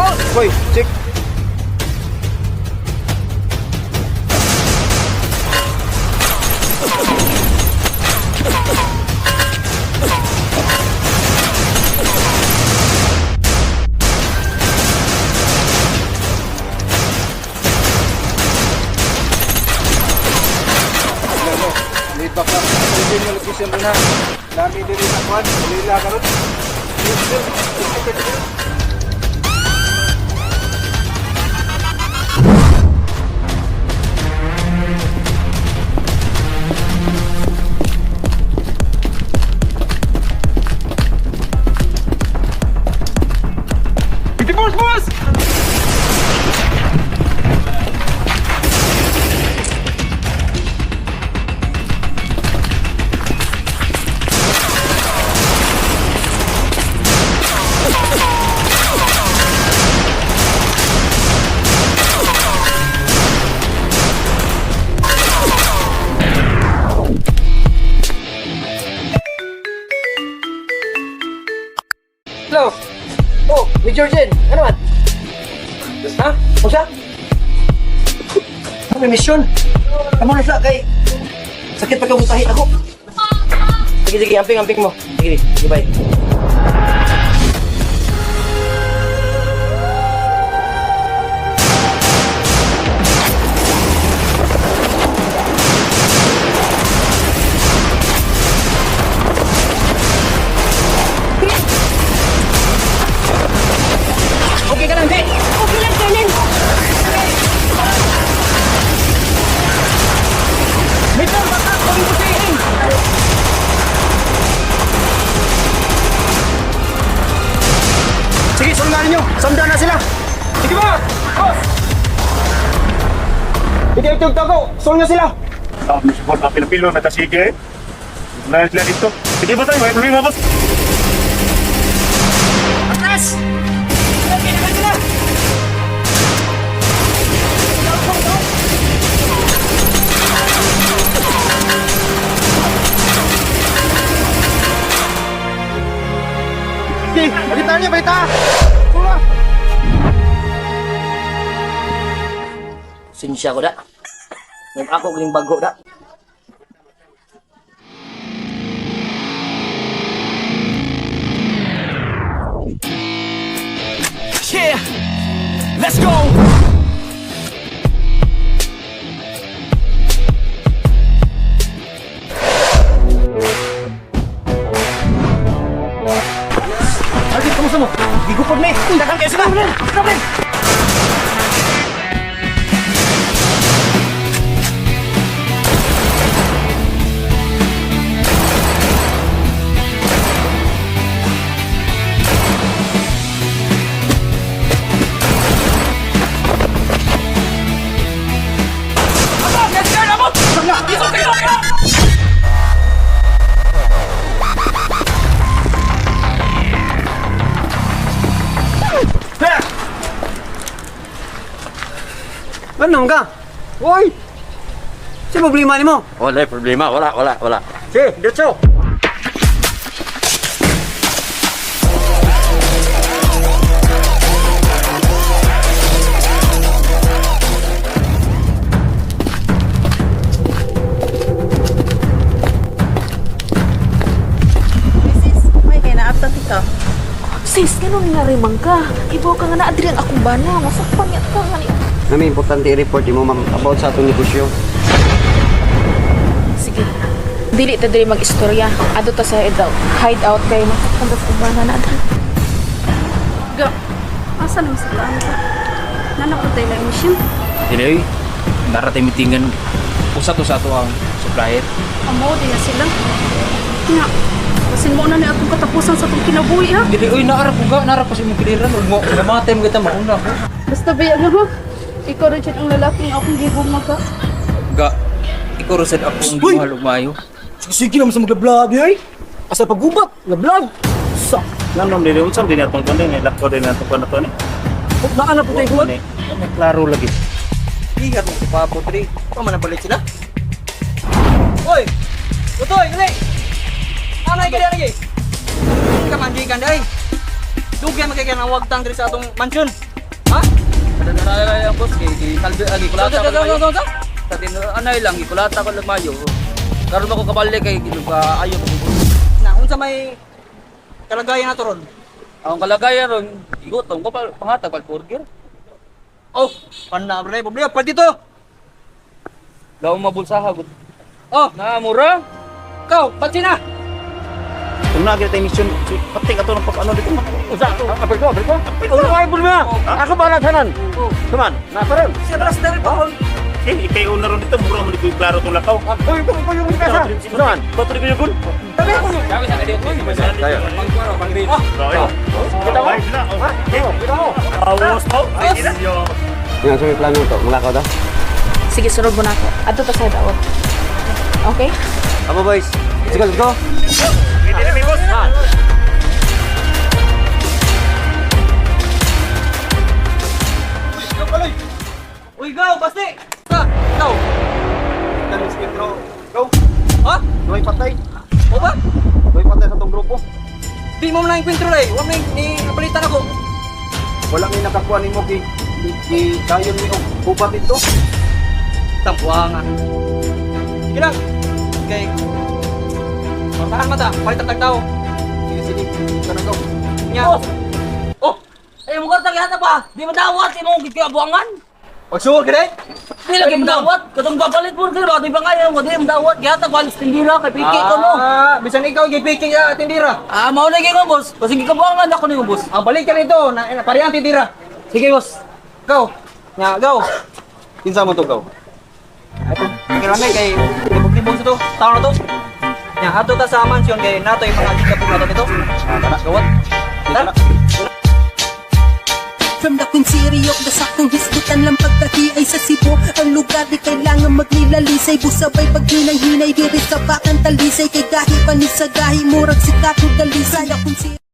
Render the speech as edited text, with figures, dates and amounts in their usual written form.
Hoy, check. Lead back lang. Hindi nyo location rin ha. Dami din sa kwan. Lila karon. Boss, boss! Hello. Oh, Major Jen. Ano man? Ha? Unsa? Ano may mission? Amo na sa kay sakit pagkabutahi ako. Sige, sige, amping, amping mo. Sige, goodbye. Okay ka lang, di? Okay lang, Colonel. Major, baka! Pagin ko siya! Sige, sundan ninyo. Sundan na sila. Sige ba! Boss! Hindi ito tago. Sul na sila. Ako may support ang Pilipino na tasige. Na sila dito. Sige ba tayo? May problema boss. Atras! Okay na sila! Sige, balita niyo, balita. Sul na. Sinsya ko da. Nung ako galing bago da. Yeah! Let's go! Alvin, kamusta mo? Gigupod mi. Daghang kayo sila. Grabe. Abot! Let's go! Abot! Isok kayo! Kayo! Ano ka? Hoy! Sa problema nimo? Wala problema, wala, wala, wala. Sige, diretso. Sis, may kay naaptat ikaw. Sis, ganun nga rin man ka. Ibaw ka nga na adrian akong bana. Masakpan niya ka nga ni. Nami importante i-report mo ma'am about sa atong negosyo. Sige. Dili ta diri mag-istorya. Adto ta sa hideout. Hideout kay masakpan ta sa akong bana na adrian. Ga, asa naman sa taan ka? Nanakot tayo lang mission. Dili, nara tayo mitingan. Usa to sa ato ang supplier. Amo, di na sila. Nga, basin mo na ni atong katapusan sa atong kinabuhi ha. Dili, oy, naara ko ga, naara ko sa imong kiliran. Ug mo, namatay mo kita mauna ko. Basta ba nga ha? Ikaw rin siya ang lalaking akong gigugma ka. Ga, ikaw ra sad akong gimahal ug maayo. Sige, sige naman sa maglablab, ay. Asa paggubat, lablab. Sa, Nanom dili unsam din atong kundi ni lakko din atong kuno to ni. naa na po tayo kuwan. May klaro lagi. Ingat mo pa po, tri. Pa man balit sila. Hoy! Utoy, dali! Anay ka dali. Ka man gikan day. Dugay man kay nga wagtang diri sa atong mansyon. Sa ay boss kay gi salbe agi kulata ko mayo. Sa anay lang gikulata ko mayo. Karon ako kabalik kay ginuga ayo ko. Na unsa may kalagayan nato ron? Ang kalagayan ron, igutom ko pa pangatag pal burger. Oh, pana bre, problema pa dito. Law mabulsaha gud. Oh, Na mura. ikaw, pansin na. Kung na tayo mission, pati ka to ng pag-ano dito. Usa, apel ko, apel ko. Ulo ay problema. Ako ba tanan? Tuman, na paron. Siya brass na rin pa. Eh, ikaw na ron dito, mura mo dito yung klaro itong lakaw. Uy, ko yung kasa. Tuman. Bato rin ko yung gun. Sabi sa kanya, Tayo. Kita mo? Kita mo. Awas po. Nga sa may plano to, mulakaw ta. Sige, sunod mo na ako. Adto ta sa hideout. Okay? Amo boys. Let's go, let's go. Hindi na may boss. Uy, go, basti. Ka, ikaw. Dalis Pedro. Go. Ha? Duhay patay. O ba? Duhay patay sa tong grupo. Di mo na yung ray. Wa may ni napalitan ako. Wala may nakakuha nimo gi gi dayon ni og gubat dito. Tampuha nga. Sige lang. Okay. Partahan mata, palit ang tagtao. Sige sige. Kana go. Nya. Oh! Oh! Eh, mo ka tagyata pa. Di madawat imong gikabuangan. Pagsuwag ka dai. Di lagi madawat. Katong papalit burger ba? Di ba nga mo di madawat. Gihatag walis tindira kay piki ko no. Ah, bisan ikaw gipiki nga tindira. Ah, mao na gyud ko boss. Basig gikabuangan ako nimo boss. Ang balik ka nito, na, na pareha ang tindira. Sige boss. Go. Nya, go. Kinsa mo to go? Kailangan kay libog-libog sa to. Tao na to. Nya, ato ta sa mansion kay nato yung mga gikapong nato dito. Gawat. Tara. From the Queen City of the Sakong Hisgutan lang pagdahi ay sa Cebu. Ang lugar di kailangan magnilalisay. Busabay pag hinay-hinay diri sa bakang talisay. Kay gahi panisagahi murag si Kato Dalisay. The Queen City.